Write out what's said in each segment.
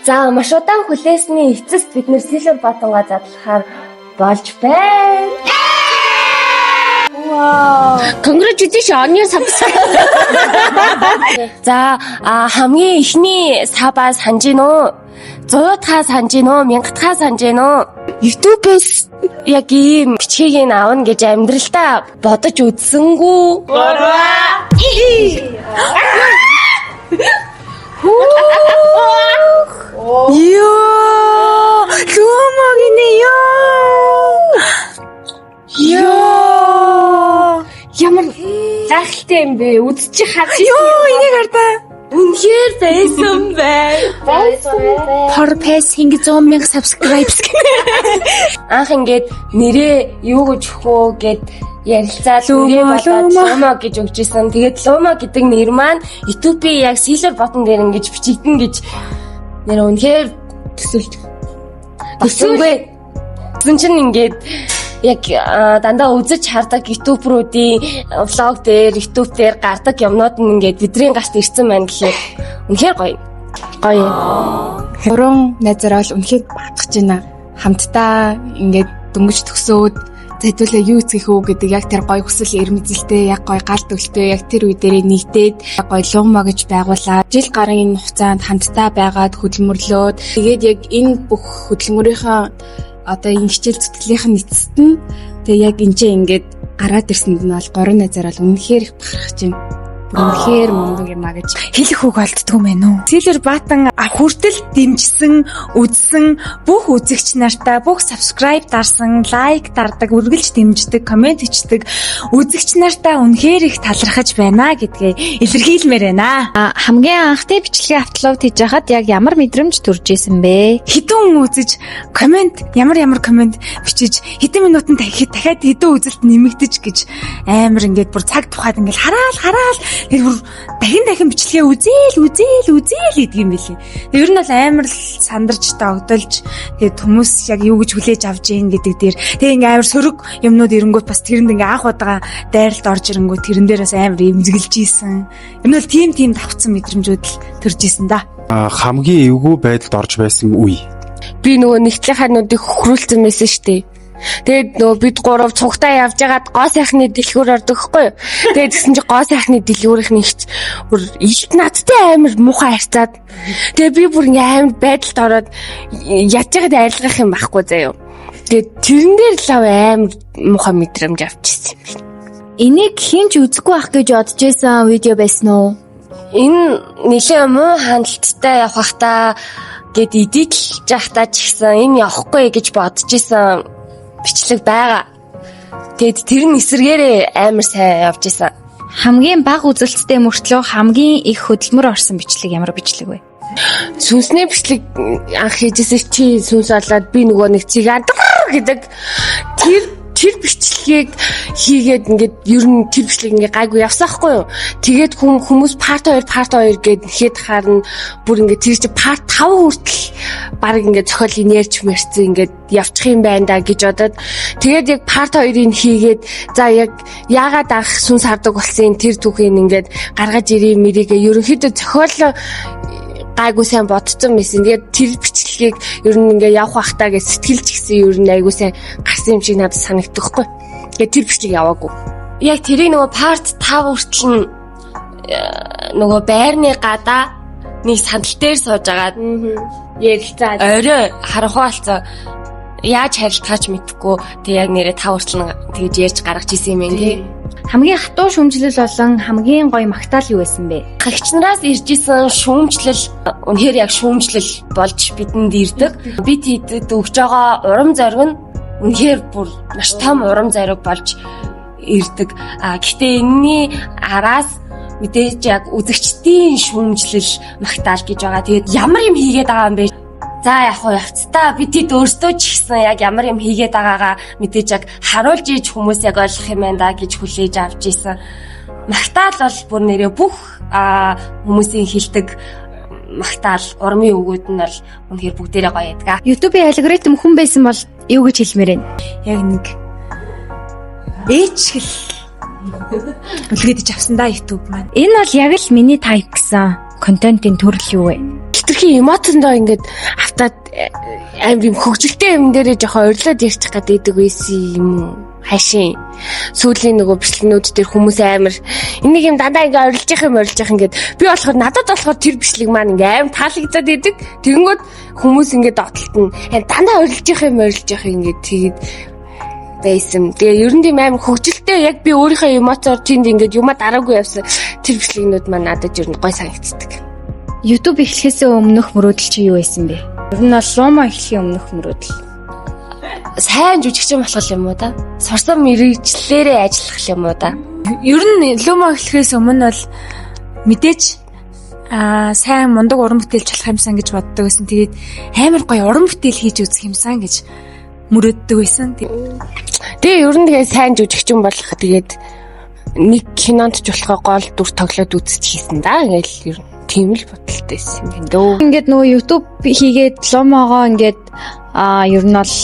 За, маш удаан хүлээсний эцэст бид нэр Silver Button-га задлахаар болж байна. Wow. Congratulations on your subscribe. За, хамгийн эхний sub аа санаж гин үү? 100 дахаа санаж гин үү? 1000 дахаа санаж гин үү? YouTube-ээс яг ийм бичгийг нь авна гэж амьдралдаа бодож үзсэнгүү. Йоо! Лүмо гинэ ёо! Йоо! Ямар гайхалтай юм бэ? Үзчих харж. Йоо, энийг хардаа. Үнэхээр байсан бай. Байсан бай. Purpose ингэ 100 мянга subscribes гинэ. Анх ингээд нэрээ юу гэж өгөх үү гэд ярилцаад нэрээ Лүмо, бодоод Лүмо. Лумо гэж өгч исэн. Тэгээд Лумо гэдэг нэр маань YouTube-ийн яг Silver button дээр ингэж бичигдэн гэж нэр үнэхээр төсөөлт. Төсөөлгүй. Тэгсэн чинь ингээд яг дандаа үзэж хардаг YouTuber-уудын vlog дээр, YouTube дээр гардаг юмнууд нь ингээд бидний гарт ирсэн байна гэхээр үнэхээр гоё. Гоё. Гурван найзаараа бол үнэхээр баатгаж байна. Хамтдаа ингээд дөнгөж төгсөөд зэдүүлээ юу эцгэх үү гэдэг яг тэр гоё хүсэл эрмэлзэлтэй, яг гоё гал төгөлтэй яг тэр үе дээрээ нийтээд гоё Лумо гэж байгуулаад жил гарын энэ хугацаанд хамтдаа байгаад хөдөлмөрлөөд, тэгээд яг энэ бүх хөдөлмөрийнхөө одоо энэ хичээл зүтгэлийнх нь эцэст нь тэгээ яг энэ ч ингээд гараад ирсэнд нь бол гурван найзаараа бол үнэхээр их бахархаж байна. Үнэхээр мундаг юм а гэж. Хэлэх үг олддгүй юм байна уу? Silver Button хүртэл дэмжсэн, үзсэн бүх үзэгч нартаа, бүх subscribe дарсан, like дардаг, үргэлж дэмждэг, comment бичдэг үзэгч нартаа үнэхээр их талархаж байна гэдгээ илэрхийлмээр байна. Хамгийн анхны бичлэгээ upload хийж байхад яг ямар мэдрэмж төрж исэн бэ? Хэдэн хүн үзэж, comment ямар ямар comment бичиж, хэдэн минутанд дахиад дахиад хэдэн үзэлт нэмэгдэж гэж амар ингээд бүр цаг тухайд ингээд хараал хараал, тэр бүр дахин дахин бичлэгээ үзээл үзээл үзээл гэдэг юм билий. Тэр ер нь бол амар л сандарч догдолж, тэгээд хүмүүс яг юу гэж хүлээж авч ийн гэдэг дээр, тэгээ ингээ амар сөрөг юмнууд ирэнгүүт бас тэрэнд ингээ анх удаага дайралт орж ирэнгүүт тэрэн дээр бас амар эмзэглэж исэн. Ер нь бол тийм тийм давхцсан мэдрэмжүүд л төрж исэн да. Хамгийн эвгүй байдалд орж байсан үе. Би нөгөө нэгтлийнхаа нүдийг хөхрүүлсэн байсан шүү дээ. Тэгээд нөгөө бид гурав цугтаа явж байгаад гоо сайхны дэлгүүр ордог хгүй юу. Тэгээд тэгсэн чи гоо сайхны дэлгүүрийнх нь ихч бүр илт надтай амар муухай харьцаад. Тэгээд би бүр ингээ амар байдалд ороод ядж байгаад арилгах юм байхгүй заяо. Тэгээд тэрэн дээр л амар муухай мэдрэмж авчихсан юм байна. Энийг хэн ч үзэхгүй байх гэж бодож исэн видео байсан уу? Энэ нэлээд муу хандлттай явах бахта гэд edit лж явахдаа ч гэсэн энэ явахгүй гэж бодож исэн бичлэг байгаа. Тэгээд тэр нь эсэргээрээ амар сайн явж исэн. Хамгийн бага үзэлттэй мөртлөө хамгийн их хөдөлмөр орсон бичлэг ямар бичлэг вэ? Сүнсний бичлэг анх хийжсэн, чи сүнс олоод би нөгөө нэг цыган гэдэг тэр бичлэгийг хийгээд, ингээд ер нь тэр бичлэг ингээд гайгүй явсан хгүй юу. Тэгээд хүмүүс part 2, part 2 гээд нэхэд харна, бүр ингээд тэр чи part 5 хүртэл баг ингээд зохиолыг ярьж мэрцэн ингээд явчих юм байна да гэж бодоод, тэгээд яг part 2-ыг хийгээд, за яг яагаад анх сүнс хардаг болсон тэр түүхийг ингээд гаргаж ирээ мэрийгээ ерөнхийдөө зохиол гайгүй сайн бодцсон байсан. Тэгээд тэр бичлэгийг ер нь ингээ явах байхтаа гэж сэтгэлж гисэн ер нь айгүй сайн гарсан юм шиг надад санагддаг хгүй. Тэгээд тэр бичлэг яваагүй. Яг тэрийг нөгөө part 5 хүртэл нь нөгөө байрны гадаа нэг сандал дээр сууж агаад ярилцаад орой харанхуй болсон, яаж харилцаач мэдэхгүй, тэг яг нэрээ 5 хүртэл нь тэгж ярьж гаргаж исэн юм байна тий. Хамгийн хатуу шүүмжлэл болон хамгийн гоё магтаал юу байсан бэ? Гагч нараас ирж исэн шүүмжлэл үнэхээр яг шүүмжлэл болж бидэнд ирдэг. Бид хэдэд өгж байгаа урам зориг нь үнэхээр бүр маш том урам зориг болж ирдэг. А гэхдээ энэний араас мэдээж яг үзэгчдийн шүүмжлэл, магтаал гэж байгаа. Тэгээд ямар юм хийгээд байгаа юм бэ? За, яг хуу явцдаа бид хэд өөрсдөө ч гэсэн яг ямар юм хийгээд байгаагаа мэдээж яг харуулж иж хүмүүс яг ойлгох юм байна да гэж хүлээж авч исэн. Магтаал бол бүр нэрээ бүх хүмүүсийн хэлдэг магтаал, урмын үгүүд нь бол үнэхээр бүгдээрээ гоё байдаг. YouTube-ийн алгоритм хүн байсан бол юу гэж хэлмээр байна? Яг нэг ээчгэл үлгээдэж авсан да YouTube маань. Энэ бол яг л миний type гэсэн контентын төрөл юу вэ? хэтэрхий эмоцондоо ингээд автаад амар юм хөгжилтэй юм дээрээ жоохон орилоод ярьчих гээд идэг байсан юм уу? Хашийн сүүлийн нөгөө бичлэгнүүд дээр хүмүүс амар энийг юм дандаа ингээ орилж явах юм орилж явах ингээд би болохоор надад болохоор тэр бичлэг маань ингээ амар таалагдаад идэг. Тэгэнгүүт хүмүүс ингээ доотлолт нь дандаа орилж явах юм орилж явах ингээд тэгээд байсан. Тэгээ ер нь тийм амар хөгжилтэй яг би өөрийнхөө эмоцоор тэнд ингээд юмаа дараагүй явсан тэр бичлэгнүүд маань надад ер нь гой санагддаг. YouTube эхлэхээс өмнөх мөрөөдөл чи юу байсан бэ? Ер нь бол Лумо эхлэхийн өмнөх мөрөөдөл. Сайн жүжигчин болох юм уу да? Сурсан мэрэгчлэрээ ажиллах юм уу да? Ер нь Лумо эхлэхээс өмнө бол мэдээж сайн мундаг уран бүтээлч болох юмсан гэж боддог байсан. Тэгээд амар гоё уран бүтээл хийж үзэх юмсан гэж мөрөөддөг байсан. Тэгээ ер нь тэгээ сайн жүжигчин болох тэгээд нэг кинонд ч болохоо гол дүр тоглоод үзчих хийсэн да. Ингээл ер нь тийм л бодолтой байсан юм байна дөө. Ингээд нөгөө YouTube хийгээд Лумогоо ингээд ер нь бол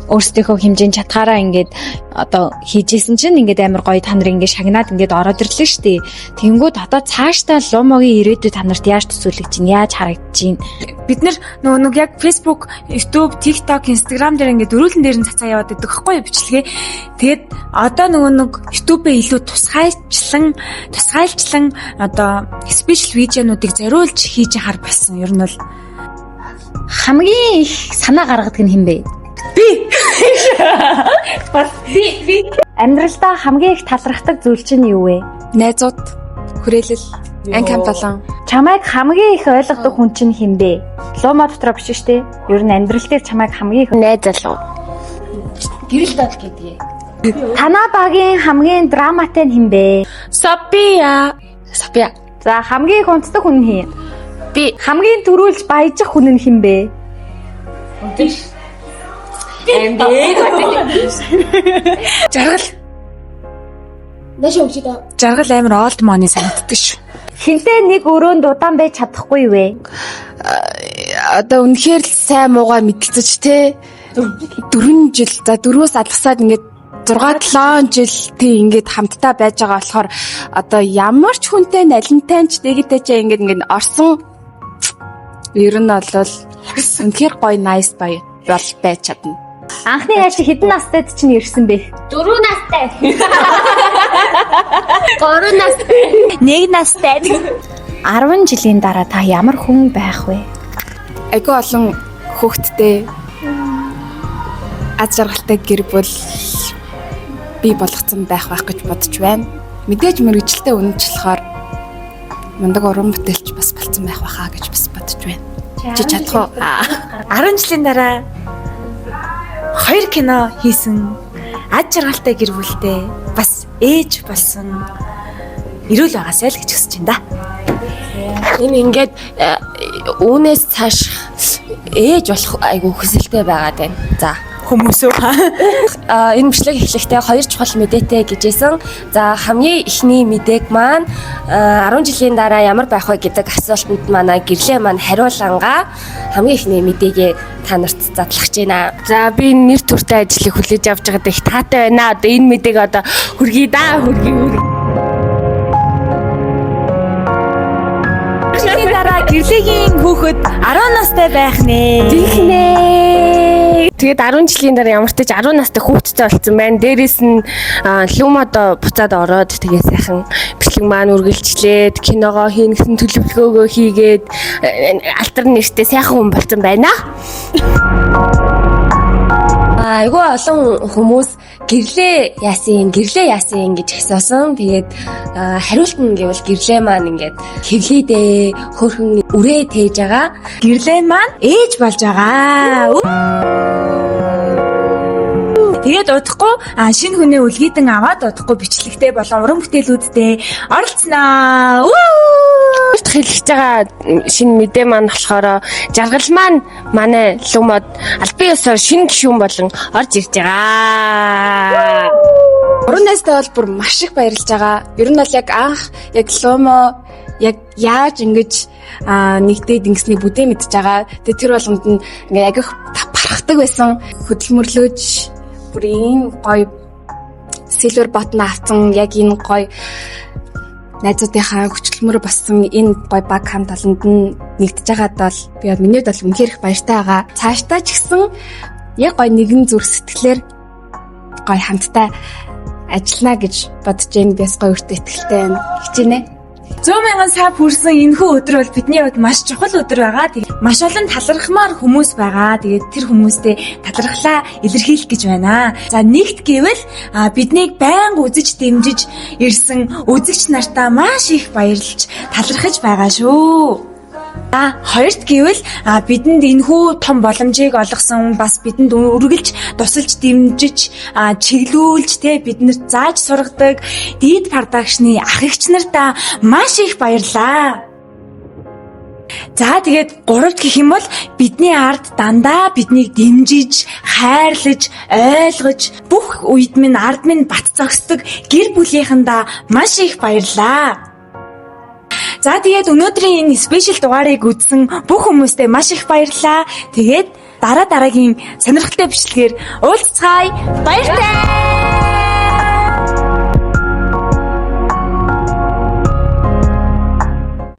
өөрсдийнхөө хэмжээнд чадхаараа ингээд одоо хийжсэн чинь ингээд амар гоё та нар ингээд шагнаад ингээд ороод ирлээ шүү дээ. Тэнгүүд одоо цаашдаа Лумогийн ирээдүй та нарт яаж төсөөлөгдөж чинь, яаж харагдаж чинь? Бид нар нөгөө нэг яг Facebook, YouTube, TikTok, Instagram дээр ингээд дөрүүлэн дээр нь цацаа яваад байдаг байхгүй юу бичлэгээ. Тэгээд одоо нөгөө нэг YouTube-ээ илүү тусгайлчлан одоо special видеонуудыг зориулж хийж яхаар болсон. Ер нь бол Хамгийн их санаа гаргадаг нь хэн бэ? Би. Бас би. Амьдралдаа хамгийн их талархдаг зүйл чинь юу вэ? Найзууд, хүрээлэл, анги хамт олон. Чамайг хамгийн их ойлгодог хүн чинь хэн бэ? Лумо дотор биш шүү дээ. Ер нь амьдрал дээр чамайг хамгийн их Найз залуу. Гэрэл дол гэдгийг. Танаа багийн хамгийн драматай нь хэн бэ? София. София. За, хамгийн их унтдаг хүн нь хэн? Би. Хамгийн түрүүлж баяжих хүн нь хэн бэ? Жаргал. Нааш өгч дээ. Жаргал амар old money санагддаг шүү. Хинтээ нэг өрөөнд удаан байж чадахгүй вэ? Одоо үнэхээр л сайн муугаа мэдэлцэж те 4 жил, за дөрвөөс алгасаад ингээд 6 7 жил тий ингээд хамтдаа байж байгаа болохоор одоо ямар ч хүнтэй налинтай ч дэгтэй ч ингээд орсон ер нь бол үнэхээр гоё nice бай бол байж чадна. Анхны хайр чи хэдэн настайд чинь ирсэн бэ? 4 настай. 3 настай. 1 настай. 10 жилийн дараа та ямар хүн байх вэ? Айгүй олон хүүхэдтэй аз жаргалтай гэр бүл бий болгоцсон байх байх гэж бодож байна. Мэдээж мэргэжилтэй үнэнч болохоор мундаг уран бүтээлч бас болцсон байх байхаа гэж бас бодож байна. Чи чадах уу? 10 жилийн дараа 2 кино хийсэн, ад жаргалтай гэр бүлтэй, бас ээж болсон, эрүүл байгаасай л гэж хүсэж байна да. Энэ ингээд үүнээс цааш ээж болох айгу хүсэлтэй байгаад байна. За. Хүмүүсөө. Энэ бичлэг эхлэхдээ хоёр чухал мэдээтэй гэжсэн. За, хамгийн эхний мэдээг маань 10 жилийн дараа ямар байх вэ гэдэг асуултанд манай гэрлээ маань хариулангаа хамгийн эхний мэдээгээ та нарт задлах гэж байна. За, би энэ нэр төртэй ажлыг хүлээж авч байгаад их таатай байна. Одоо энэ мэдээг одоо хүргэе да, хүргэе хүргэе. Жилийн дараа гэрлэгийн хүүхэд 10 настай байх нэ. Тэгнэ. Тэгээд 10 жилийн дараа ямар ч тач 10 настай хүүхэдтэй болсон байна. Дээрээс нь Лумодо буцаад ороод тэгээ сайхан бичлэг маань үргэлжлээд киногоо хийн гэсэн төлөвлөгөөгөө хийгээд алтар нэртэй сайхан хүн болсон байна. Айгүй олон хүмүүс гэрлээ яасан, гэрлээ яасан гэж асуусан. Тэгээд хариулт нь гэвэл гэрлээ маань ингээд хэвлээдээ хөөрхөн үрээ тээж байгаа. Гэрлээ маань ээж болж байгаа. Тэгээд удахгүй шинэ хүнээ үлгийдэн аваад удахгүй бичлэгтэй болон уран бүтээлүүдтэй оролцсноо. Хэлж байгаа шинэ мэдээ маань болохоор жаргал маань манай Лумод албан ёсоор шинэ гишүүн болон орж ирж байгаа. Уран найзтай бол бүр маш их баярлж байгаа. Ер нь бол яг анх яг Лумо яг яаж ингэж нэгдээд ингэснийг бүдээ мэдж байгаа. Тэгээ тэр болгонд нь ингээ агих пархдаг байсан. Хөдөлмөрлөөж бүр ийм гоё silver button авсан яг энэ гоё Найзуудынхаа хүчлэмөр болсон энэ гой баг хамт олонд нь нэгдэж байгаад бол би бол миний хувьд бол үнэхээр их баяртай байгаа. Цаашдаа ч гэсэн яг гой нэгэн зүрх сэтгэлээр гой хамтдаа ажиллана гэж бодож байна. Би бас гой өөртөө итгэлтэй байна. Хичээнэ. 100 мянган sub хүрсэн энэхүү өдөр бол бидний хувьд маш чухал өдөр байгаа. Тэгээд маш олон талархмаар хүмүүс байгаа. Тэгээд тэр хүмүүстэй талархлаа илэрхийлэх гэж байна. За, нэгт гэвэл биднийг байнга үзэж дэмжиж ирсэн үзэгч нартаа маш их баярлж талархаж байгаа шүү. За, хоёрт гэвэл бидэнд энэхүү том боломжийг олгосон, бас бидэнд үргэлж тусалж дэмжиж, чиглүүлж те биднэрт зааж сургадаг Дид production -ы ах эгч нартаа маш их баярлаа. За, тэгээд гуравт гэх юм бол бидний ард дандаа биднийг дэмжиж, хайрлаж, ойлгож, бүх үед минь ард минь бат зогсдог гэр бүлийнхэндээ маш их баярлаа. За, тэгээд өнөөдрийн энэ special дугаарыг үзсэн бүх хүмүүстээ маш их баярлалаа. Тэгээд дараа дараагийн сонирхолтой бичлэгээр уулзцгаая. Баяртай.